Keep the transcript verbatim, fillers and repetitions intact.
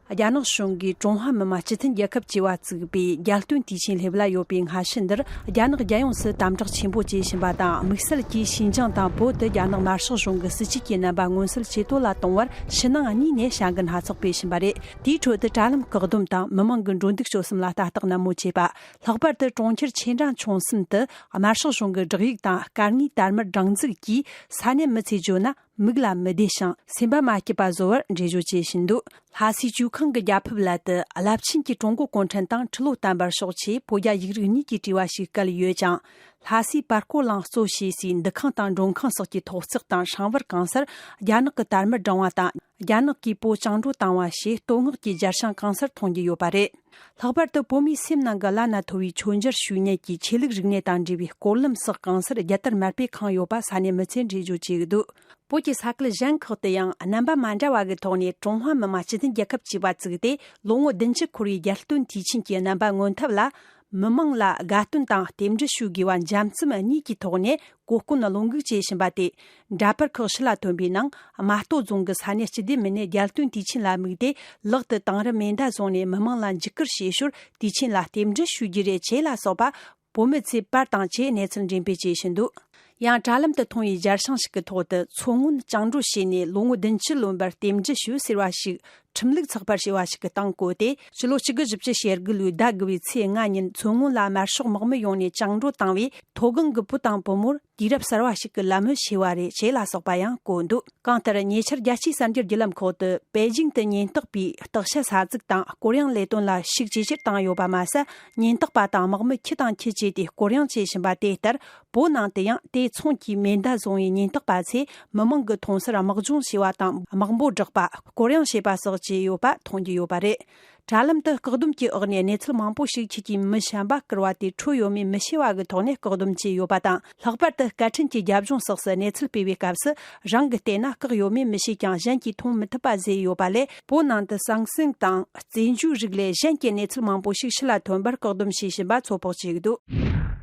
རྒྱ་ནག་གཞུང་གིས་ཀྲུང་ཧྭ་མི་དམངས་སྤྱི་མཐུན་རྒྱལ་ཁབ་ཅེས་པ་བཙུགས་པའི་རྒྱལ་སྟོན་དུས་ཆེན་སླེབས་ལ་ཡོད་པའི་སྔ་ཕྱི་འདིར། རྒྱ་ནག་རྒྱལ་ཡོངས་སུ་དམ་དྲག་ཆེན་པོ་བྱེད་བཞིན་པ་དང་། དམིགས་བསལ་གྱིས་ཞིན་ཅང་དང་བོད་དུ་རྒྱ་ནག་དམར་ཤོག་གཞུང་གི་སྲིད་བྱུས་ཀྱི་རྣམ་པ་མངོན་གསལ་ཇེ་དོད་ལ་གཏོང་བར་ཕྱི་ནང་གཉིས་ནས་བྱ་འགུལ་སྣ་ཚོགས་སྤེལ་བཞིན་པ་རེད། དེའི་ཁྲོད་དུ་དྲ་ལམ་བཀག་སྡོམ་དང་མི་མང་གི་འགྲོ་འདུག་སྤྱོད་གསུམ་ལ་ལྟ་རྟོག་ནན་མོ་བྱེད་པ། ལྷག་པར་དུ་གྲོང་ཁྱེར་ཆེ་འབྲིང་ཆུང་གསུམ་དུ་དམར་ཤོག་གཞུང་གི་བསྒྲགས་ཡིག་དང་སྐར་ལྔའི་དར་དམར་སྒྲེང་འཛུགས་ཀྱིས་ས་གནས་མི་ཚོས་བརྗོད་ན། མིག་ལ་མི་བདེ་ཞིང་སེམས་པ་མ་སྐྱིད་པ་བཟོ་བར་འགྲེལ་བརྗོད་བྱེད་བཞིན་འདུག། ལྷ་སའི་ཇོ་ཁང་གི་རྒྱ་ཕིབས་ལ་དུ་རླབས་ཆེན་གྱི་ཀྲུང་གོ་གུང་ཁྲན་ཏང་ཁྲི་ལོ་བརྟན་པར་ཤོག་ཅེས་བོད་རྒྱ་ཡིག་རིགས་གཉིས་ཀྱི་བྲིས་པ་ཞིག་བཀལ་ཡོད་ཅིང་། ལྷ་སའི་པར་སྐོར་གླིང་གཙོ་བྱས་སའི་འདུ་ཁང་དང་མགྲོན་ཁང་སོགས་ཀྱི་ཐོག་བརྩེགས་དང་སྲང་བར་གང་སར་རྒྱ་ནག་གི་དར་དམར་བསྒྲེངས་པ་དང་། རྒྱ་ནག་གིས་བོད་བཅིངས་འགྲོལ་བཏང་བ་ཞེས་བསྟོད་བསྔགས་ཀྱི་སྦྱར་བྱང་གང་སར་མཐོང་རྒྱུ་ཡོད་པ་རེད། ལྷག་པར་དུ་བོད་མིའི་སེམས་ནང་གི་བླ་ན་མཐོ་བའི་མཆོད་མཇལ་ཞུ་མཁན་གྱི་ཆོས་ལུགས་རིག་གནས་དང་འབྲེལ་བའི་སྐོར་ལམ་སོགས་གང་སར་རྒྱལ་དར་དམར་པོས་ཁེངས་ཡོད་པ་ས་གནས་མི་ཚོས་འགྲེལ་བརྗོད་བྱེད་ཀྱི་འདུག། བོད་ཀྱི་ས་ཁུལ་གཞན་ཁག་ཏུ་ཡང་རྣམ་པ་མ་འདྲ་བ་གི་ཐོག་ནས་ཀྲུང་ཧྭ་མི་དམངས་སྤྱི་མཐུན་རྒྱལ་ཁབ་ཅེས་པ་བཙུགས་ཏེ། ལོ་ངོ་བདུན་ཅུ་འཁོར་བའི་རྒྱལ་སྟོན་དུས་ཆེན་གྱི་རྣམ་པ་མངོན་ཐབས་ལ། མི་མང་ལ་དགའ་སྟོན་དང་རྟེན་འབྲེལ་ཞུ་དགོས་པ་འཇམ་རྩུབ་གཉིས་ཀྱི་ཐོག་ནས་གོ་སྐོན་བློ་འགུག་བྱེད་བཞིན་པ་དེ། འདྲ་པར་ཁག་ཕྱི་ལ་ཐོན་པའི་ནང་། རྨ་སྟོད་རྫོང་གི་ས་གནས་སྤྱི་བདེ་མི་སྣས་རྒྱལ་སྟོན་དུས་ཆེན་ལ་དམིགས་ཏེ། ལག་ཏུ་དེང་རབས་མེ་མདའ་བཟུང་ནས་མི་མང་ལ་འཇིགས་སྐུལ་བྱེད་ཞོར་དུས་ཆེན་ལ་རྟེན་འབྲེལ་ཞུ་རྒྱུ་རེད་ཅེས་ལ་སོགས་པ། བོད་མི་ཚོས་པར་དང་བཅས་གནས་ཚུལ་འགྲེམས་སྤེལ་བྱེད་བཞིན་འདུག། ཡང་དྲ་ལམ་དུ་མཐོང་བའི་སྦྱར་བྱང་ཞིག་གི་ཐོག་ཏུ། མཚོ་སྔོན་བཅིངས་འགྲོལ་བྱས་ནས་ལོ་ངོ་བདུན་ཅུ་ལོན་པར་རྟེན་འབྲེལ་ཞུ་ཟེར་བ་ཞིག་ཁྲིམས་ལུགས་ཚགས་པར་ཞེས་པ་ཞིག་གི་སྟེང་བཀོད་དེ། ཕྱི་ལོ་ཆིག་སྟོང་དགུ་བརྒྱ་བཞི་བཅུ་ཞེ་དགུ་ལོའི་ཟླ་དགུ་པའི་ཚེས་ལྔ་ཉིན་མཚོ་སྔོན་ལ་དམར་ཤོག་དམག་མི་ཡོང་ནས་བཅིངས་འགྲོལ་བཏང་བའི་མཐོ་སྒང་གི་བུ་དང་བུ་མོར་དུས་རབས་གསར་བ་ཞིག་གི་ལད་མོ་བྱས་པ་རེད་ཅེས་ལ་སོགས་པ་ཡང་བཀོད་འདུག། གང་ལྟར། ཉེ་ཆར་རྒྱལ་སྤྱིའི་གསར་འགྱུར་བརྒྱུད་ལམ་ཁག་ཏུ་པེ་ཅིང་དུ་ཉེན་རྟོག་པས་སྟག་ཤ་ཟ་རྫུག་དང་སྐོར་གཡེང་ལས་དོན་ལ་ཤུགས་ཇེ་ཆེར་བཏང་ཡོད་པ་མ་ཟད། ཉེན་རྟོག་པ་དང་དམག་མི་ཁྱི་དང་ཁྱི་བྱས་ཏེ་སྐོར་གཡེང་བྱེད་བཞིན་པ་དེ་ལྟར། བོད་ནང་དུ་ཡང་དེ་མཚུངས་ཀྱི་མེ་མདའ་བཟུང་བའི་ཉེན་རྟོག་པ་ཚོས་མི་མང་གི་མཐོང་སར་དམག་སྦྱོང་བྱས་པ་དང་། དམག་འབོད་བསྒྲགས་པ། སྐོར་གཡེང་བྱས་པ་སོགས་བྱས་ཡོད་པ་མཐོང་རྒྱུ་ཡོད་པ་རེད། དྲ་ལམ་དུ་བཀག་སྡོམ་གྱི་འོག་ནས་གནས་ཚུལ་མང་པོ་ཞིག་ཁྱེད་ཀྱིས་མི་གཞན་པ་བསྐུར་བ་དེ་འཕྲོད་ཡོད་མེད་མི་ཤེས་པ་གི་ཐོག་ནས་བཀག་སྡོམ་བྱས་ཡོད་པ་དང་། ལྷག་པར་དུ་སྐད་འཕྲིན་གྱི་རྒྱབ་ལྗོངས་སོགས་སུ་གནས་ཚུལ་སྤེལ་བའི་སྐབས་སུ། རང་གིས་བལྟས་ན་བཀག་ཡོད་མེད་མི་ཤེས་ཀྱང་། གཞན་གྱིས་མཐོང་མི་ཐུབ་པ་བཟོས་ཡོད་པ་ལས། བོད་ནང་དུ་ཟང་ཟིང་དང་། རྩེད་འཇོའི་རིགས་ལས་གཞན་གྱི་གནས་ཚུལ་མང་པོ་ཞིག་ཕྱི་ལ་ཐོན་པར་བཀག་སྡོམ་བྱེད་བཞིན་པ་ཚོད་དཔག་བྱེད་ཀྱི་འདུག།